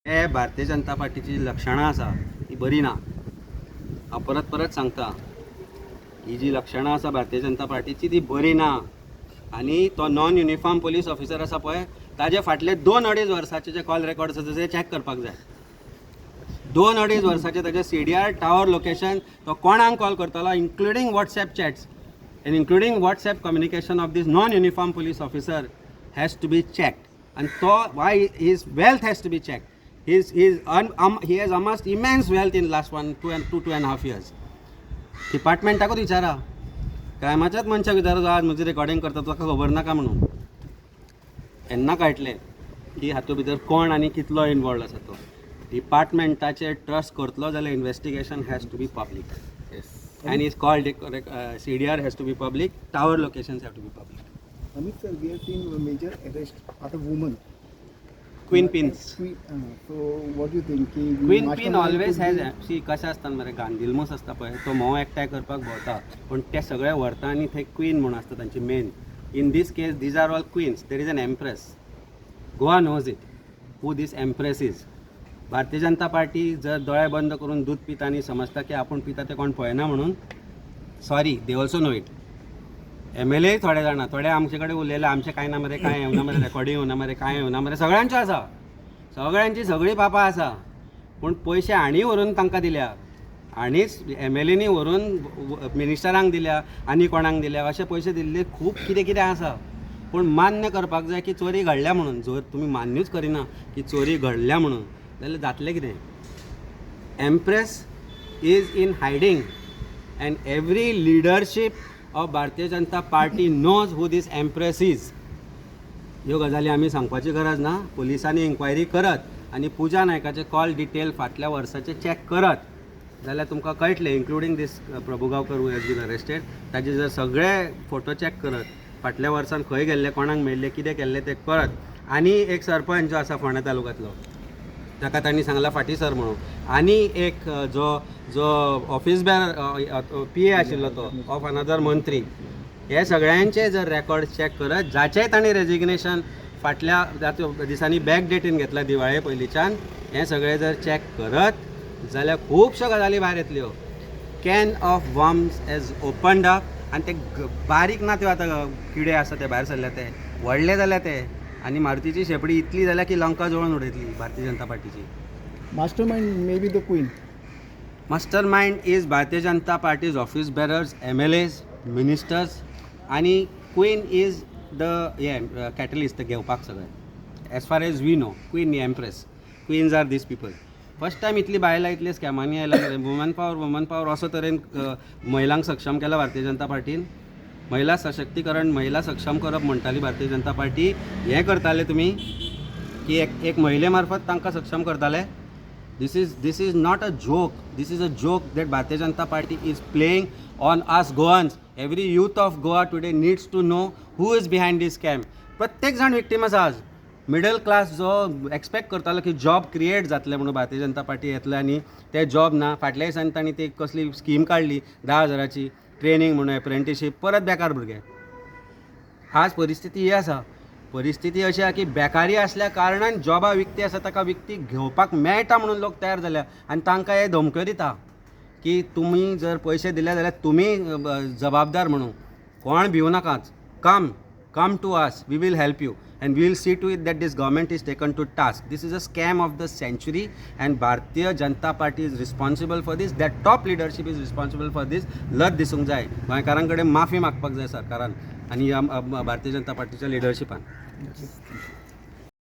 हे भारतीय जनता पार्टीची लक्षणां आसा ती बरी ना. हांव परत परत सांगता, ही जी लक्षणां आसा भारतीय जनता पार्टीची ती बरी ना. आनी तो नॉन युनिफॉर्म पोलीस ऑफिसर आसा पळय, ताजे फाटले 2-2.5 वर्साचे जे कॉल रेकॉर्ड्स आसा ते चॅक करपाक जाय. 2-2.5 वर्साचे ताजे सीडीआर, टावर लोकेशन, तो कोणाक कॉल करतालो, including WhatsApp chats and including WhatsApp communication of this non uniform police officer has to be checked. आनी तो why his wealth has to be checked. His un um he has amassed immense wealth in last one two and two two and half years. डिपार्टमेंटाकूच विचारा, क्रायमाच्याच मनशाक विचारा, जो आज म्हजी recording करता ताका खबर नाका म्हणून. तेन्ना कळटलें की हातूंत भितर कोण आनी कितलो इनवॉल्ड आसा तो. डिपार्टमेंटाचेर ट्रस्ट करतलो जाल्यार investigation has to be public and is called CDR has to be public, tower locations have to be public. Amit sir, we have seen a major arrest of a woman. Queen pins. Queen, so what do you think? की queen pin mastermind always could has be- see, कशें आसता मरे, गांधीलमूस आसता पळय, तो म्होंव एकठांय करपाक भोंवता, पूण ते सगळे व्हरता आनी थंय क्वीन म्हूण आसता तांची main. In this case, these are all queens. There is an empress. Goa knows it, who this empress is. Bharatiya Janata party जर दोळे बंद करून दूद पिता आनी समजता की आपूण पिता ते कोण पळयना म्हणून, sorry, they also know it. MLA थोडे जाणां, थोडे आमचे कडेन उलयले, आमचें कांय ना मरे, कांय येवना मरे, रेकॉर्डिंग येवना मरे, कांय येवना मरे. सगळ्यांच्यो आसा, सगळ्यांची सगळीं पापां आसा, पूण पयशे हांणी व्हरून तांकां दिल्या, हांणीच एमएलएनी व्हरून मिनिस्टरांक दिल्या आनी कोणाक दिल्या, अशे पयशे दिल्ले खूब कितें कितें आसा. पूण मान्य करपाक जाय की चोरी घडल्या म्हणून. जर तुमी मान्यूच करिना की चोरी घडल्या म्हणून, जाल्यार जातलें कितें? Empress is in hiding and every leadership of Bharatiya Janata Party knows who this empress is. ह्यो गजाली आमी सांगपाची गरज ना. पुलिसांनी इन्क्वायरी करत आनी पुजा नायकाचे कॉल डिटेल फाटल्या वर्साचे चॅक करत जाल्यार तुमकां कळटलें, including this Prabhugaonkar who has been arrested. ताजे जर सगळे फोटो चॅक करत, फाटल्या वर्सान खंय गेल्ले, कोणाक मेळ्ळे, कितें केल्लें तें कळत. आनी एक सरपंच जो आसा फोंड्या तालुक्यांतलो, ताका तांणी सांगलां फाटीं सर म्हणून. आनी एक जो जो ऑफिस बेर पीए आशिल्लो तो ऑफ अनदर मंत्री, हे सगळ्यांचे जर रेकॉर्ड चॅक करत, जाचेय तांणी रेजिग्नेशन फाटल्या दिसांनी बॅक डेटीन घेतला दिवाळे पयलींच्यान, हें सगळें जर चॅक करत जाल्यार खुबश्यो गजाली भायर येतल्यो. Can of worms has opened up आनी ते बारीक ना त्यो, आतां किडे आसा ते भायर सरल्या, ते व्हडले जाल्या ते आनी मारुतीची शेपडी इतली जाल्या की लंका जळोवन उडयतली भारतीय जनता पार्टीची. Mastermind may be the queen. Mastermind is Bharatiya Janata Party's office bearers, MLAs, ministers आनी क्वीन is the हे कॅटलिस्ट घेवपाक सगळें. As far as we know, queen, empress, queens are these people. First time इतली बायलां इतली स्कॅमांनी आयला. Woman power, woman power, असो तरेन महिलांक सक्षम केला भारतीय जनता पार्टीन. महिला सशक्तीकरण, महिला सक्षम करप म्हणटाली भारतीय जनता पार्टी. हें करताले तुमी की एक एक महिले मार्फत तांकां सक्षम करताले. This is not a joke. This is a joke that Bharatiya Janata Party is playing on us Goans. Every youth of Goa today needs to know who is behind this scam. प्रत्येक जाण victim आसा आज. Middle class जो expect करतालो की job create जातले म्हणून Bharatiya Janata party येतले, आनी ते जॉब ना. फाटल्या दिसांनी तांणी ती कसली स्कीम काडली 10,000ची ट्रेनींग म्हणून, एप्रेंटिशीप, परत बेकार भुरगे. आज परिस्थिती ही आसा. परिस्थिती अशी आसा की बेकारी आसल्या कारणान जॉबां विकती आसा, ताका विकती घेवपाक मेळटा म्हणून लोक तयार जाल्या आनी तांकां हे धमक्यो दिता की तुमी जर पयशे दिले जाल्यार तुमी जबाबदार म्हणून. कोण भिवू नाकात. Come, come to us, we will help you and we will see to it that this government is taken to task. This is a scam of the century and Bharatiya Janata Party is responsible for this. That top leadership is responsible for this. लज दिसूंक जाय गोंयकारां कडेन, माफी मागपाक जाय सरकारान आनी ह्या भारतीय जनता पार्टीच्या लिडरशिपान.